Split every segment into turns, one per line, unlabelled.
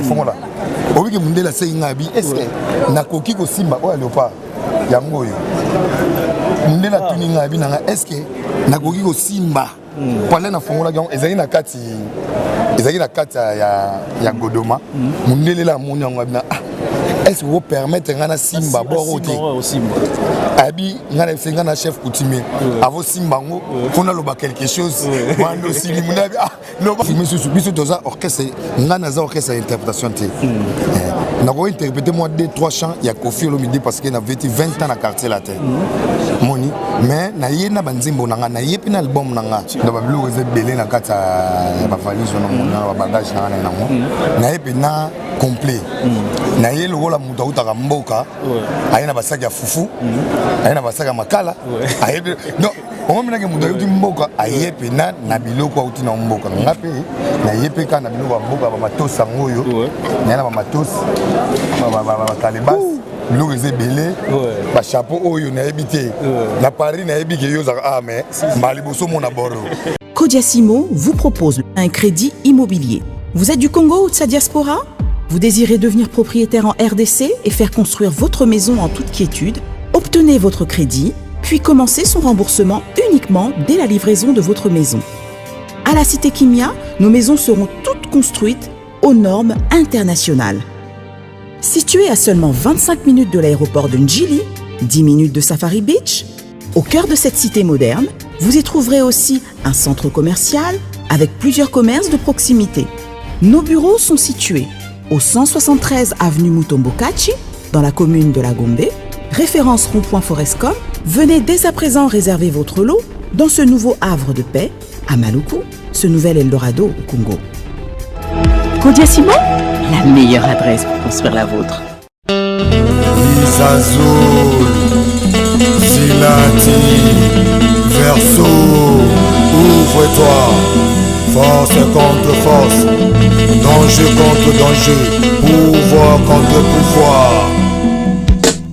Fongola. Obiki mundele asengi ngai abi est ce que nakoki kosimba oyo ya léopard yango oyo. Mundele atuni ngai abi na ngai est ce que nakoki kosimba palais. Nafongolaki yango, ezalaki na kati, ezalaki na kati ya godoma. Mondele la amoni yango, abi na: "Ah, est ce que okopermettre ngai nasimba boro te?" Abi ngai nayebisi ngai na chef coutumier, avosimba yango mpo naloba quelque chose. Wanda osili mondele abi: "Ah, loba misusu." Biso toza orchestre, ngai naza orchestre ya interprétation te. Nakoki interpréter moi deux trois chants ya Koffi Olomide parce que naveti 20 ans na Quartier Latin moni, mais naye na banzembo na ngai, naye mpe na album na nga. Donc babiloko eza ebele na kati ya bavalise wana, mona babagage na ngai na yango. Naye mpe na complet, naye lokola moto autaka mboka, aye na basaki ya fufu, aye na basaki ya makala, aye mpe non omominaki moto ayuti mboka, aye mpena na biloko auti na mboka. Nga mpe naye mpe kaka na biloko ya mboka, bamatosi yango oyo, naye na bamatosi, bakalebasi, biloko eza ebele, bachapeau oyo nayebi te na Paris, nayebi ke yo ozalaka ah, mais mbala liboso omona boro.
Kodiasimo vous propose un crédit immobilier. Vous êtes du Congo ou de sa diaspora? Vous désirez devenir propriétaire en RDC et faire construire votre maison en toute quiétude? Obtenez votre crédit, puis commencez son remboursement uniquement dès la livraison de votre maison. À la Cité Kimia, nos maisons seront toutes construites aux normes internationales. Située à seulement 25 minutes de l'aéroport de Ndjili, 10 minutes de Safari Beach, au cœur de cette cité moderne, vous y trouverez aussi un centre commercial avec plusieurs commerces de proximité. Nos bureaux sont situés au 173 avenue Mutombo Kachi, dans la commune de la Gombe, référence rond-point Forescom. Venez dès à présent réserver votre lot dans ce nouveau havre de paix à Maluku, ce nouvel Eldorado au Congo. Kodia Simon, la meilleure adresse pour construire la vôtre.
Isazul, Zilati, Verso, ouvre-toi. Force contre force, danger contre danger, pouvoir contre pouvoir.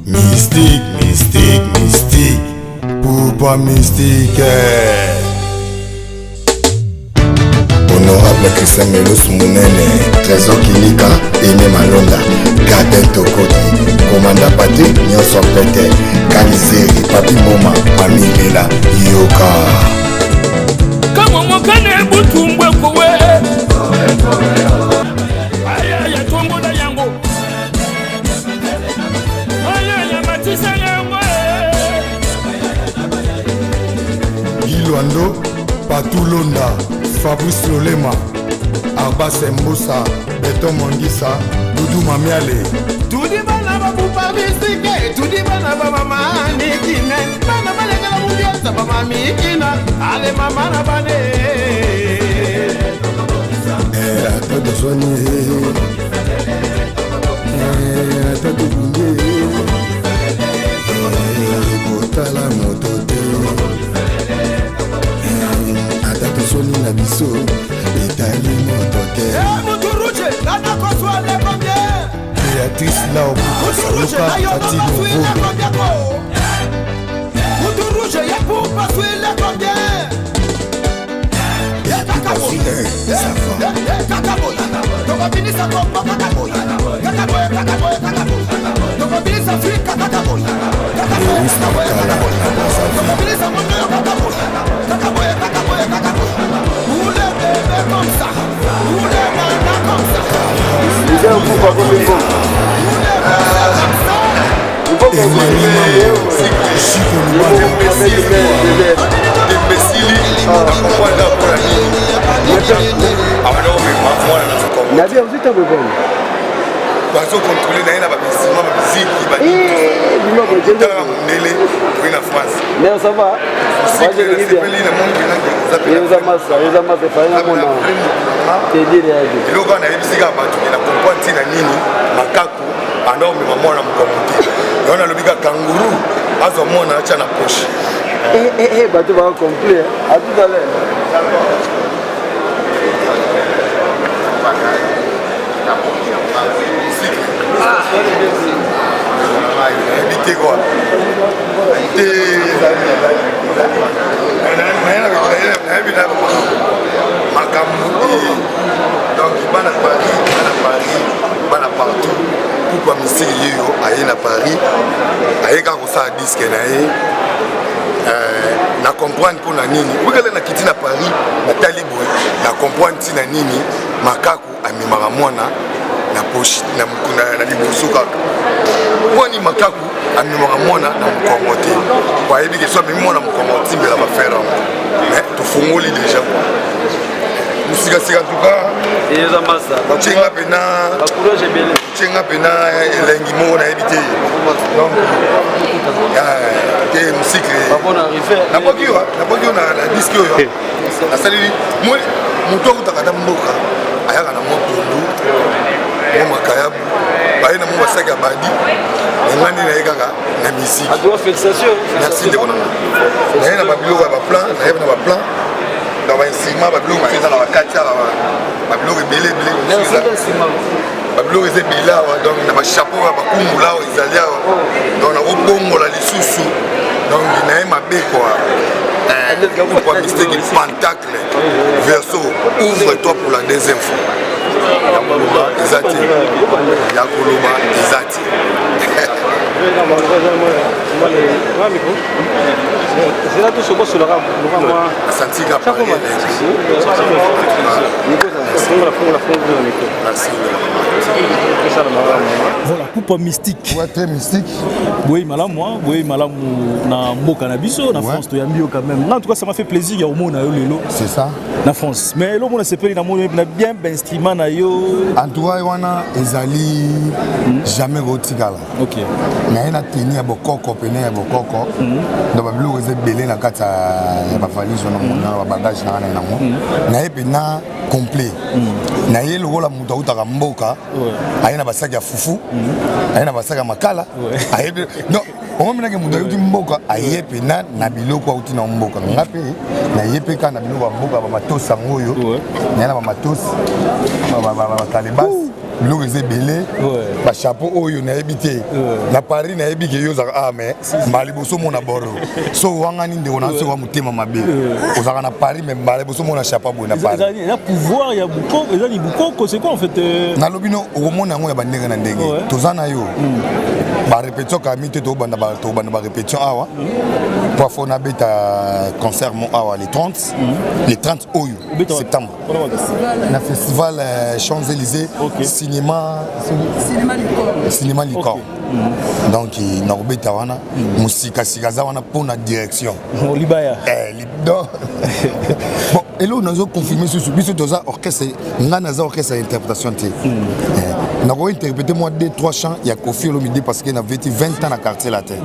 Mystique, mystique, mystique, pouvoir mystique. Honorable Christian Melos Munene, Trésor Kilika, Aimé Malonda, Gardin Tokoti, Komanda Patrik nyonso pete, Kalizeri, Papi Mboma, Mami Lela, Yoka.
Kamwa mokane butumbwe kowe ayaya tombola yango ayaya matisa yango.
Gilwando, Patou Londa, Fabrice Lolema, Arba Sembusa, Beton Mongisa, Dudu Mamiale.
Tudi bana bapupa bisike, tudi bana bamama nikine, bana balekela mubianza bamamikina ale mama na bane.
Ata tozwani, ata tobungi, kotala moto te. Ata tosoni na biso, etali moto te.
Mutu rouge nanakozwale combien?
Béatrice Laobuka Fati Novo.
Mutu rouge ya pupa swile combien? Tokobinisa Kongo kaka boye, kaka boye, kaka boye, kaka boye. Tokobinisa Afrika kaka boye, kaka boye, kaka boye, kaka boye. Tokobinisa mondo yo kaka boye, kaka boye, kaka boye, kaka boye. Oule bébé comme ça, oule nana comme ça. Oule bébé comme ça.
Emani Mambo Chiko Lubanda.
Imbécile, nakomprendre mpona nini abanda komema mwana na mokongo.
Nabi ozwi ntango eboni.
Bazocontrôle na ye na bamisima, bamiziki, talaka mondele oyi na France.
Mais ça va.
Nasepeli, namoni
eza masa, eza masa efali namona tedire yabi.
Eloko wana nayebisi kaka bato ke na comprendre ntina nini makaku anda komema mwana mokongo te. Yango nalobi kaka kanguru azwa mwana atya na poche.
Bato baka complet. À tout à l'heure.
Nayebi te kua te, nayebi na makambo. Donc bana Paris, bana Paris. Pupa Mystique yeyo aye na Paris, aye kaka kosala disque na ye. Na comprendre mpo na nini obikala na kiti na Paris, natali boye, na comprendre ntina nini makaku amemaka mwana na poche na liboso kaka. Mwani makaku amemaka mwana na mokongo te, po ayebi ke so amemi mwana mokongo otimbela bafere yango. Mais tofungoli déjà mosikasika, en tout cas
eza masa.
Otienga mpena.
Bacourage ebele.
Otienga mpena elengi moko nayebi te. Donc te mosikre.
Babonne arrivée.
Naboki yo, naboki yo na disque oyo nasaleli. Moto akutaka ata mboka, ayaka na mwa pondu, mwa makayabu, baye na mwa basaki ya badi. Nga nde naye kaka na musique.
En tout cas, félicitations.
Merci, ndeko nanga. Naye na babiloko ya baplan, naye na baplan na bainstrument, babiloko mosusu eza na bakati awa, babiloko ebele ebele.
Merci d'instrument.
Babiloko eza ebele awa, donc na bachapeau ya bakumbula awa ezali awa, donc nakobongola lisusu. Donc naye mabe quoi. Pourquoi Mystique Pentacle verso, ouvre-toi pour la deuxième fois. Ya koloba eza te, ya koloba eza te.
Zela tosokosolaka luka mwa
Asantika.
Fungola, fungola, fungola micro.
Merci.
Esala malamu.
Voilà, Poupa Mystique.
Ouais, très mystique.
Boye malamu, hein, boye malamu na mboka na biso na France, toyambi yo quand même. En tout cas, ça m'a fait plaisir ya omona yo lelo
C'est ça.
Na France. Mais eloko mona sepeli na moni na bien bainstrument na yo.
En tout cas, wana ezali jamais kotikala. Naye na teni ya bokoko, pene ya bokoko. Donc babiloko eza ebele na kati ya bavalise wana, mona babagage nanga na yango. Naye mpena complet. Naye lokola moto autaka mboka, aye na basaki ya fufu, aye na basaki ya makala, aye non omominaki moto ayuti mboka, aye mpena na biloko auti na mboka. Nga mpe naye mpe kaka na biloko ya mboka, bamatosi yango oyo. Naye na bamatosi, bakalebasi, biloko eza ebele. Bachapeau oyo nayebi te na Paris, nayebi ke yo ozalaka ah, mais mbala liboso omona boro so owangani, ndeko na soki wa motema mabe, ozalaka na Paris, mais mbala liboso omona chapeau boye na Paris.
Eza pouvoir ya bukoko, eza ni bukoko, c'est quoi en fait?
Nalobi no, okomona yango ya bandenge na ndenge. Toza na yo barépétition kami te, tobanda barépétition awa po afo nabeta concert mo awa le 30, le 30 oyo septembre na festival Champs-Élysées. Cinéma, cinéma licorne. Donc nakobeta wana, mosikasika aza wana mpona direction.
Libaya.
Donc bon, eloko nazo confirme susu, biso toza orchestre, ngai naza orchestre ya interprétation te. Nakoki interpréter moi deux trois chants ya Kofi Olomide parce que na veti 20 ans na Quartier Latin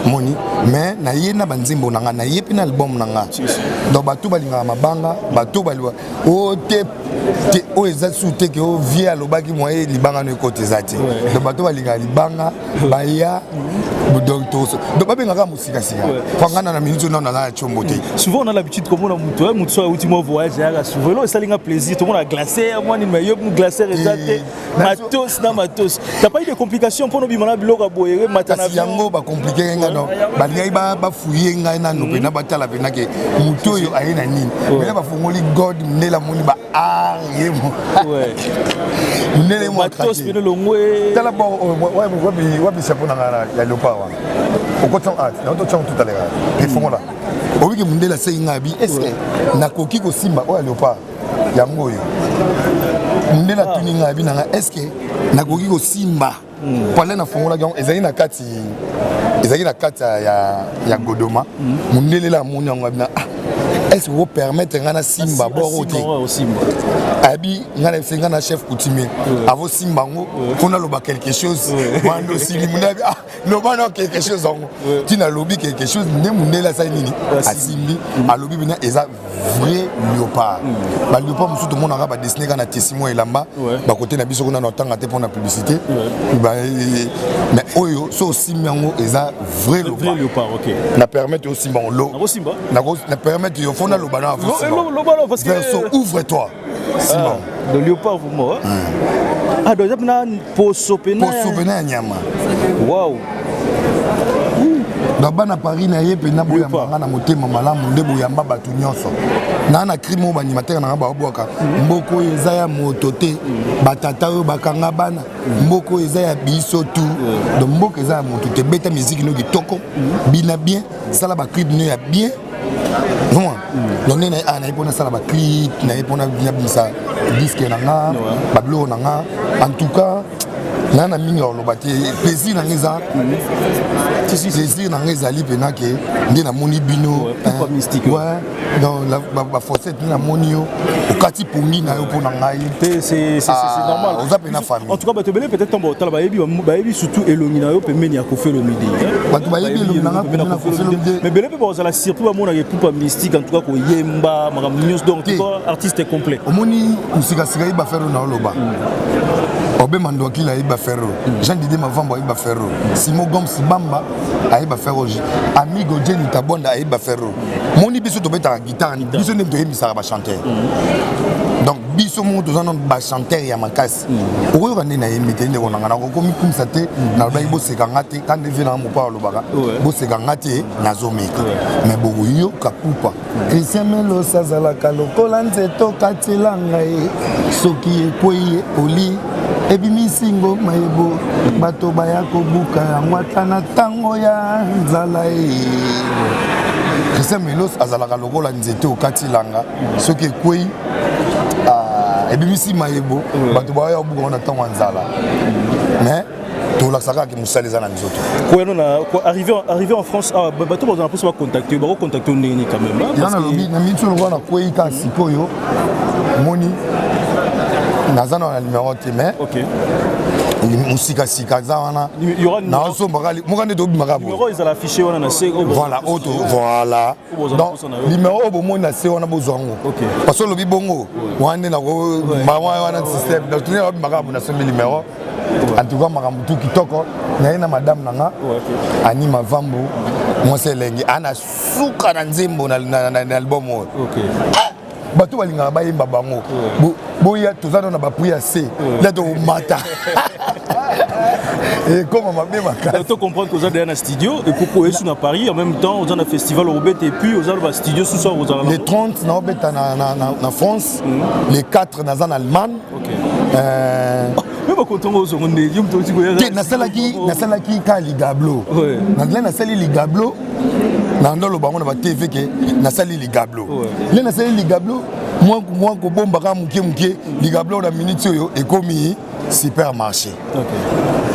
moni, mais naye na banzembo na ngai, naye mpe na album na nga. Donc bato balingaka mabanga, bato baliwa o te te, oyo eza su te ke o vie alobaki moye libanga no ekota eza te. Donc bato balingaka libanga baya, donc donc babengaka mosikasika po nga na minute oyo naza na tiombo te.
Souvent on a l'habitude komona moto, moto so auti mwa voyage, ayaka souvent. Eloko esalinga plaisir, tomona glacière mwa nini, mais yo glacière eza te, matos na matos. T'as pas eu de complications mpona obima na biloko ya boye, mata na?
Kasi yango bacompliquer ngai no, balingaki bafuye ngai nano mpena, batala mpena ke moto oyo aye na nini. Mena bafungoli god ndela, moni ba art ye mo ndele mo.
Matos pene longwe.
Tala bon, wapi chapeau na ngai ya léopard wana? Okotisa art naototyango tutaleka efongola. Obiki mondele asengi ngai abi est ce que nakoki kosimba oyo ya léopard yango oyo. Mondele atuni ngai abi na ngai est ce que nakoki kosimba pale. Nafungolaki yango, ezalaki na kati, ezalaki na kati ya godoma. Mondele la amoni yango, abi na ah, est ce que okopermettre ngai nasimba boro te? Ayebi ngai na ngai na chef coutumier avosimba yango mpo naloba quelque chose. Wana osili mondele abi ah, loba na quelque chose yango. Ntina alobi quelque chose nde mondele asali nini? Asimbi, alobi mpena eza vrai léopard. Baléopard mosusu tomonaka badessine kaka na tissu mwa elamba bakote na biso kuna na otanga te mpona publicité, mais oyo so osimbi yango eza vrai
léopard.
Na permettre osimba yango, na permettre yo fo naloba na verso, ouvre toi, simba.
Le léopard vraiment. Ah, donc eza mpena poso pena.
Poso pena ya nyama.
Wow.
Donc bana Paris na ye mpenza, boyamba nga na motema malamu nde boyamba bato nyonso. Naa na crime oyo baanimateur na nga babwaka: mboka oyo eza ya moto te, batata oyo bakanga bana, mboka oyo eza ya biso tu. Donc mboka eza ya moto te. Beta miziki no kitoko, bina bien, sala baclip no ya bien. Non, donc nde na ye mpona asala baclip na ye, mpona nabimisa disque na nga, babiloko na nga. En tout cas, nga na mingi ya koloba te. Plaisir na nga eza, plaisir na nga ezali mpena ke nde namoni bino.
Ouais,
donc bafossette nde namoni yo okati pongi na yo mpo na ngai.
C'est normal.
Oza mpena famille.
En tout cas, bato ebele peut-être ntango otala, bayebi, bayebi surtout elongi na yo pembeni ya Koffi Olomide.
Bato bayebi elongi na nga pembeni ya Koffi Olomide.
Mais ebele mpe bazala surtout bamonaka Epupa Mystique, en tout cas koyemba, makambo nyonso. Donc en tout cas, artiste complet.
Omoni, mosikasika yeba fero na oloba Obema Ndwakila ayeba ferro, Jean Didie Mavambo ayeba ferro, Simo Goms Bamba ayeba ferro, Amigo Jeni Tabonda ayeba ferro. Moni biso tobetaka guitare, biso nde toyebisaka bachanteur. Donc biso moko toza nano bachanteur ya makasi. Okoyoka nde nayembi te, ndeko na nga, nakokomikumisa te. Nalobaki boseka nga te, ka nde vie nanga mopa alobaka boseka nga te, nazomeka. Mais bokoyoka Pupa Christian Melos azalaka lokola nzete okatela ngai, soki ekwei epoli, ebimisi ngoma ebo, bato baya kobuka yango ata na ntango ya nzala ye. Christian Melos azalaka lokola nzete okatilanga, soki ekwei ebimisi mayebo, bato baya kobuka yango na ntango ya nzala. Mais tolakisa kaka mosala eza na nzoto.
Koyano na arrivé en France, ah, bato bazala mposa bacontacte, bakocontacte ndenge nini quand même?
Ya nalobi na miniti lokola nakwei kaka sikoyo, moni naza na numéro te, mais mosikasika aza wana, naosombaka moka nde tobimaka.
Ezala affiché wana na se.
Voilà, oyo voilà. Donc numéro oyo bomoni na se wana, bozwa yango, parce que olobi bongo wana nde nakomaa wana système. Donc tuni babimaka bo, nasombi numéro. En tout cas, makambo tu kitoko. Naye na madame na nga Ani Mavambo, mwasi elenge ana suka na nzembo na album oyo. Bato balingaka bayemba bango, boya, toza no na baprix ya se ya tokomata, ekoma mabe makasi.
To comprendre que oza déjà na studio et puis oyesu na Paris, en même temps oza na festival obeta et puis oza na bastudio susu ozala.
Le 30 naobeta na France, le 4 naza na Allemagne.
Me bakontongo ozongo nde yo moto oti koya.
Te, nasalaki ka ligablo nandela, nasali ligablo na ndoloba yango na batv ke nasali ligablo nde nasali ligablo mwa kobombaka moke moke. Ligablo na minute oyo ekomi supermarché,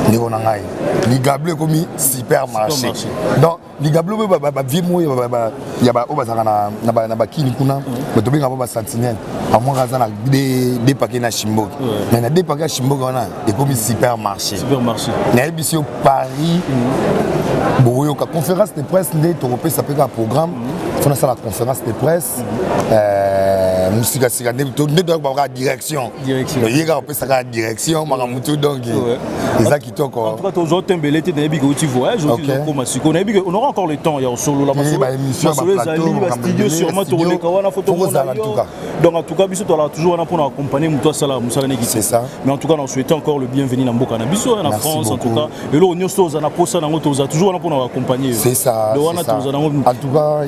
ndeko na ngai. Ligablo ekomi supermarché. Donc ligablo oyo bavie moko oyo bazalaka na bakini kuna, bato bengaka bo basentinelle, amwaka aza na deux paquet na Chimboki, mais na deux paquet ya Chimboki wana ekomi supermarché. Nayebisi yo, Paris bokoyoka conférence de presse nde tokopesa mpe kaka programme. Fo nasala conférence de presse mosikasika nde toyaka direction, ye kaka kopesa kaka direction, makambo tu. Donc eza kitoko.
En tout cas, tozwa tembele te. Nayebi ke outi voyage, okoma sikoyo, nayebi ke on aura encore le temps ya kosolola masolo ezali bastudio, sûrement tokoleka wana, fo tomona yo. Donc en tout cas, biso tozalaka toujours wana mpona accompagner moto asala mosala neki.
C'est ça.
Mais en tout cas, na souhaite encore le bienvenu na mboka na biso, na France. En tout cas, eloko nyonso toza na posa nango, toza toujours wana mpona accompagner.
C'est ça.
Donc wana toza nango.
En tout cas,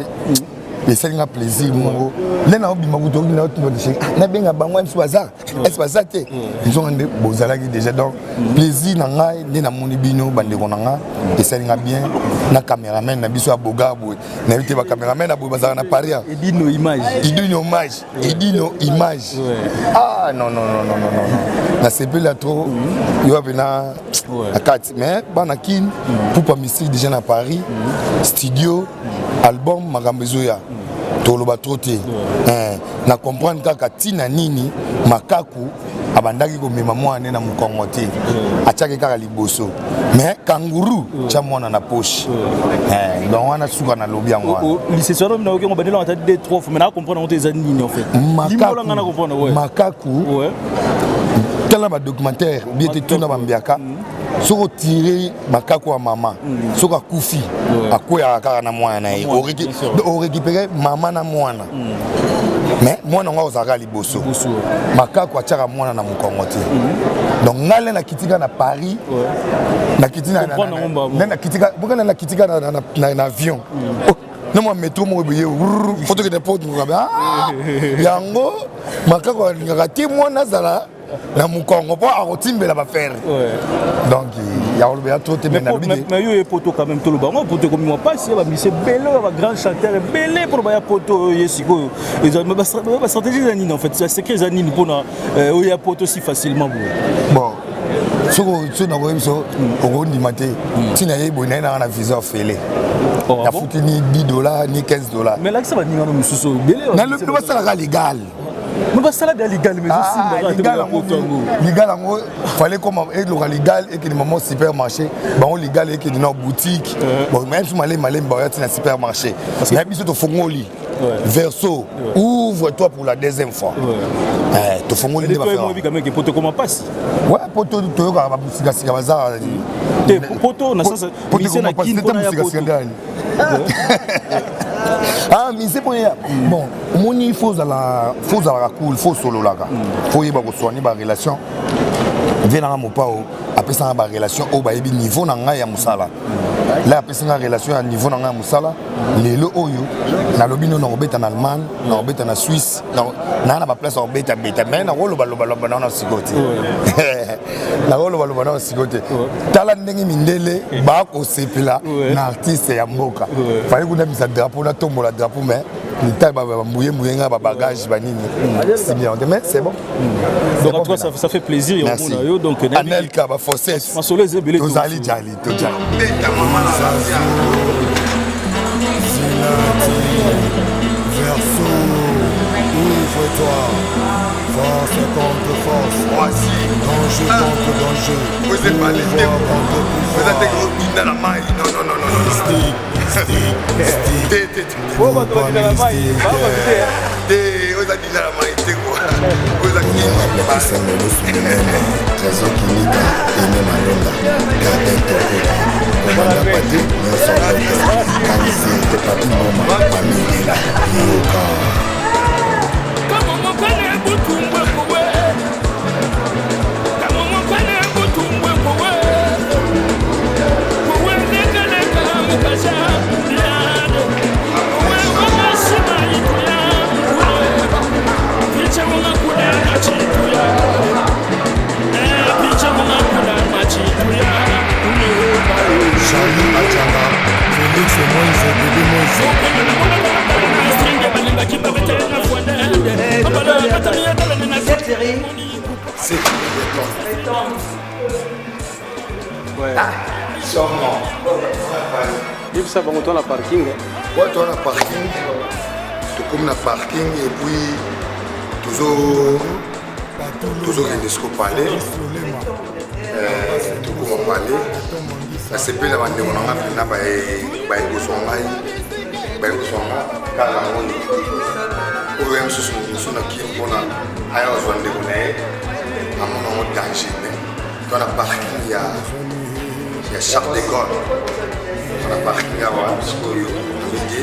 esali nga plaisir moko nde naobima kutu, nabenga bango miso baza ese baza te, nzonga nde bozalaki déjà. Donc plaisir na ngai nde namoni bino, bandeko na nga, esali nga bien. Na cameraman na biso ya boga boye, nayebi te bacameraman na boye bazalaka na Paris.
Edino Image.
Edino Image, Edino Image. Ah non, non, non, non, non, non, nasepeli ya trop. Yo mpena na kati. Mais bana Kin, Pupa Mystique déjà na Paris, studio, album, makambo ezoya, toloba trop te. Na comprendre kaka ntina nini makaku abandaki komema mwana na mokongo te, atiaki kaka liboso, mais kangourou tia mwana na poche. Donc wana suka nalobi yango wana.
Lisese wana nayoki yango bandela ata deux trois fois, mais na comprendre yango te, eza nini en fait?
Makaku, tala badocumentaire bien te, tuna bambiaka. Soki otire makaku ya mama, soki akufi, akweyaka kaka na mwana na ye, orécupéré mama na mwana. Mais mwana yango akozalaka liboso. Makako atiaka mwana na mokongo te. Donc ngai le nakitika na Paris, nakiti na nakitika na avion na mwa metro moko boye, fo tokende porte yango. Makako alingaka te mwana azala na mokongo mpo akotimbela bafere. Donc ya kolobela trop te.
Mais yo ye poto quand même, toloba yango, poto ekomi mwa mpasi ya bamise ebele oyo, bagrand chanteur ebele mpona baya poto. Oyo ye sikoyo, bastratégie eza nini en fait? Secret eza nini mpona oyo ya poto si facilement boye?
Bon, soki nakoyebi biso, okondima te. Ntina ye boye, naye nanga na visa ofele, nafuti ni 10 $ ni 15 $.
Mais lakisa baningano mosusu ebele.
Nalobi basalaka légal.
Mais basala bia légal, mais
légal yango fallait comme eloka légal ekende mamo supermarché bango, légal ekende na boutique. Bon, même so malemi malemi baoya ti na supermarché na biso. Tofongoli Verso, ouvre-toi pour la deuxième fois. Tofongoli
nde. Poto koma pasi.
Ouais, poto toyokaka basikasika baza.
Te, poto na sens
mise na Kin mpona ya poto. Ah, mise mpo ya bon, omoni, fo ozala, fo ozalaka cool, fo osololaka, fo oyeba kosoigne barelation. Vie nanga mopao apesanga barelation oyo bayebi niveau na ngai ya mosala. La apesanga relation ya niveau na ngai ya mosala. Lelo oyo nalobi no, nakobeta na Allemagne, nakobeta na Suisse, naa na baplace nakobeta-beta, mais nakolobaloba nao na sikoyo te, nakolobaloba nao sikoyo te. Tala ndenge mindele bakosepela na artiste ya mboka. Fallait kuna misa drapeau, natombola drapeau, mais lita bambuye mbuye nga babagage banini simi yango te, mais c'est bon.
Donc en tout cas, ça fait plaisir.
Merci.
Yo donc
Anelka baforces.
Masolo eza ebele.
Tozali jali, tojali.
Verso, ouvre-toi. Force contre force.
Voici.
Danger contre danger. Pouvoir contre pouvoir.
Non, non, non, non.
Mystique, mystique, mystique.
Bato na mai.
Te, oza dina na mai te kua, oza.
Esengo Lusulemene, Trésor Kilika, Ene Malonda, Gardin Tokota, kobanda pate nyonso, poto Kanise, Papi Mboma, Mamilela Yoka.
Kamomokane butumbwe kowe, kamomokane butumbwe kowe, kowe lekaleka mukasha yade kowe wakashima ituya kuleba picha mungakula machituya, picha mungakula machituya kuleba.
Charlie Achanga, Félix Moïse, Bébé Moïse.
Cette série
C'est
Ouais.
Sûrement.
Yebisa bango to na parking.
Ouais, to na parking, tokomi na parking et puis tozokende siko palais, tokoma palais. Nasepeli na bandeko na nga mpena baye kozwa ngai, baye kozwa nga kaka yango oyo ya mosusu mosusu na Kini mpona aya kozwa ndeko na ye, amona yango danger. Mais to na parking ya Charles de Gaulle, to na parking awa sikoyo, nabenge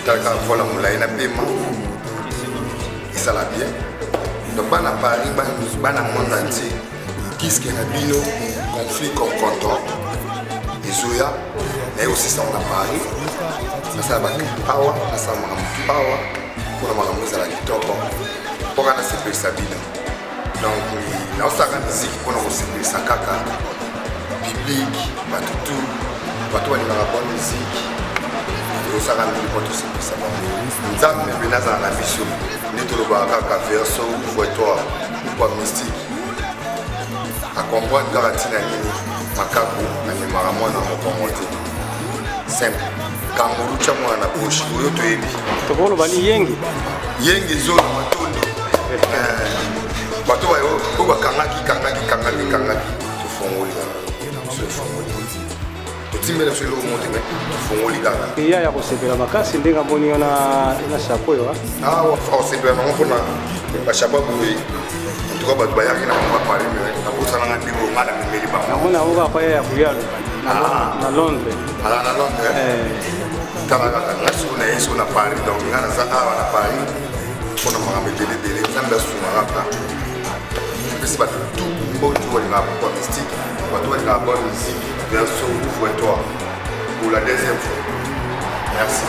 talaka vola molai na pema ezala bien. Donc bana Paris, bana monde entier, disque na bino Conflit Konkonto ezoya. Naye kosisa ngo na Paris, nasala baclip awa, nasala makambo tu awa mpona makambo ezala kitoko, mpoka nasepelisa bino. Donc naosalaka miziki mpona kosepelisa kaka public, bato tu, bato balingaka bonne musique. Tozosalaka mingi mpo tosepelisa bango. Nzambe mpe nazala na biso. Nde tolobaka kaka Verso, ouvre-toi. Pourquoi mystique acomprendre kaka ntina nini makaku amemaka mwana mokongo te? Simple, kanguru tya mwana na poche oyo toyebi.
Tokoloba ni yenge.
Yenge ezola matondo. Bato oyo bakangaki kangaki kangaki kangaki, tofongoli kaka so, efongoli, totimbela biso eloko moko te, mais tofongoli kaka.
Eya ya kosepela makasi ndenge amoni yo na chapeau oyo.
Awa osepela nango mpona bachapeau boye. En tout cas, bato bayaki na bango bapare, mais nabosananga ndenge oyo ngai namemeli bango.
Namoni yango kaka ya kuyalo na Londres.
Ala na Londres, tala kaka nga siko na ye siko na Paris. Donc nga naza awa na Paris.
mpona makambo ebele ebele. Nzambe asunga kaka. Apesi bato tout mbote balingaka papa Mystique, bato balingaka bonne musique. Verso fois toi pour la deuxième fois, merci.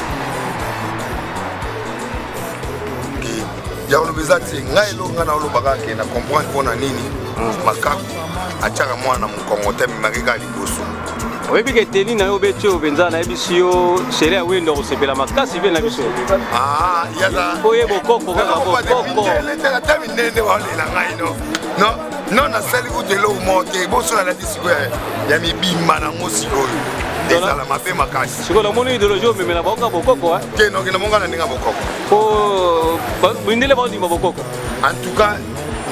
Ya koloba eza te. Ngai eloko ngai naolobaka ke na comprendre mpo na nini makaku atiaka mwana na mokongo te, amemaki kaka liboso.
Oyebi ke teni na yo obeti oyo mpenza, nayebisi yo, sere ya wendo akosepela makasi mpe na biso. Oye bokoko kaka bokoko.
Ata minene baolela ngai, no non non, nasali kutu eloko moko te. Boso nalati sikoyo ya mibimba nango, sikoyo ezala mabe makasi.
Sikoyo namoni idéologie omemela baoka bokoko.
Te, noki namonga na ndenge ya bokoko.
Po mindele baondima bokoko.
En tout cas,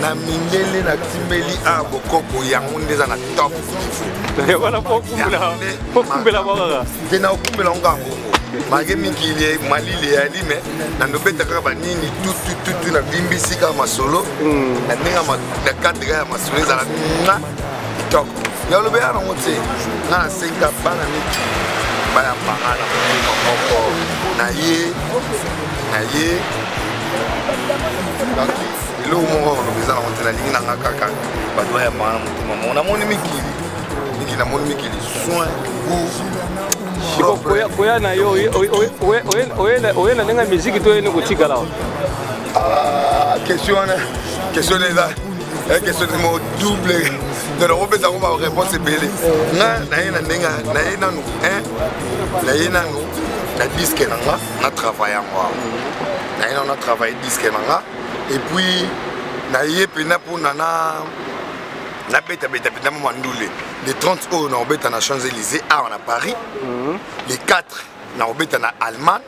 na mindele natimbeli a bokoko, yango nde eza na top niveau.
Wana po kumbela bao kaka.
Te, na okumbela ngo kaka bongo make mikili malili eyali me na ndobeta kaka banini tutututu, nabimbisi kaka masolo na ndenge na cadre ya masolo ezala nga kitoko. Ya oloba ya nango te, nga nasenga bana mikili bayambanga na motema moko na ye na ye. Donc eloko moko oloba eza nango te, nalingi nanga kaka bato bayambanga na motema moko. Namoni mikili mikili, namoni mikili soin, goût.
Koya na yo, oye na ndenge ya miziki to oyeni kotikala?
Question wana, question eza question mo double. Donc nakopesa yango baréponse ebele. Nga naye na ndenge naye nanu, naye nanu na disque na nga, na travail yango awa. Naye nanu na travaille disque na nga et puis naye mpena mpona na nabetabeta mpenza mwa mandule. Le 30 oyo nakobeta na Champs Élysées awa na Paris, le 4 nakobeta na Allemagne.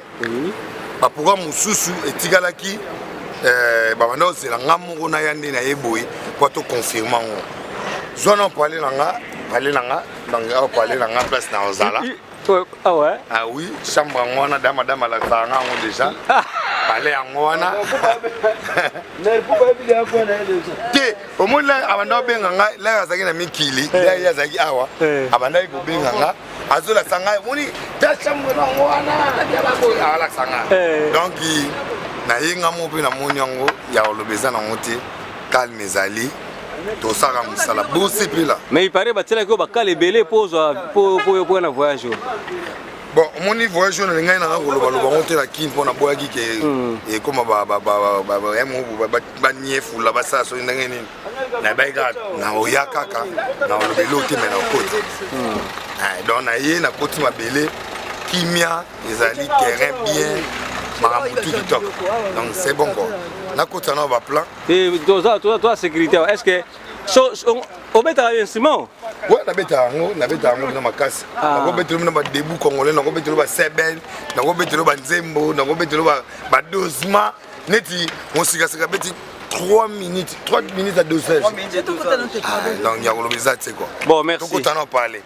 Baprogramme mosusu etikalaki, babanda kozela nga moko naya nde naye boye po toconfirme yango. Zwa na pale na nga, pale na nga, donc awa pale na nga, place na ozala.
Ah ouais?
Ah oui, chambre yango wana, dama dama alakisaka nga yango déjà, pale yango wana te. Omoni, abanda kobenga nga lere azalaki na mikili, lere ye azalaki awa, abandaki kobenga nga, azolakisa ngai, omoni ta chambre nango wana, alakisa nga. Donc nayenga mo mpe namoni yango. Ya koloba eza nango te, calme ezali, tosalaka mosala, bosepela.
Mais il paraît batielaki oyo bakala ebele mpo ozwa mpo na voyage oyo.
Bon, omoni, voyage oyo nalingai nanga kolobaloba ngo te na Kini mpo naboyaki ke ekóma baniefula, basala soki ndenge nini. Nayebaki kaka naoya kaka na oloba eloko te, me nakoti. Donc naye, nakoti mabele, kimia ezali, terrain bien, makambo tu kitoko. Donc c'est bon quoi, nakota na baplan.
Toza sécurité, est ce que so obetaka instrument?
Ouais, nabetaka yango, nabetaka yango mpena makasi. Nakobetela mpena badebu congolais, nakobetela basebel, nakobetela banzembo, nakobetela badosement neti mosikasika beti 3 minutes, 3 minutes ya dosage. Donc ya koloba eza te quoi.
Bon, merci.
Tokota na parler.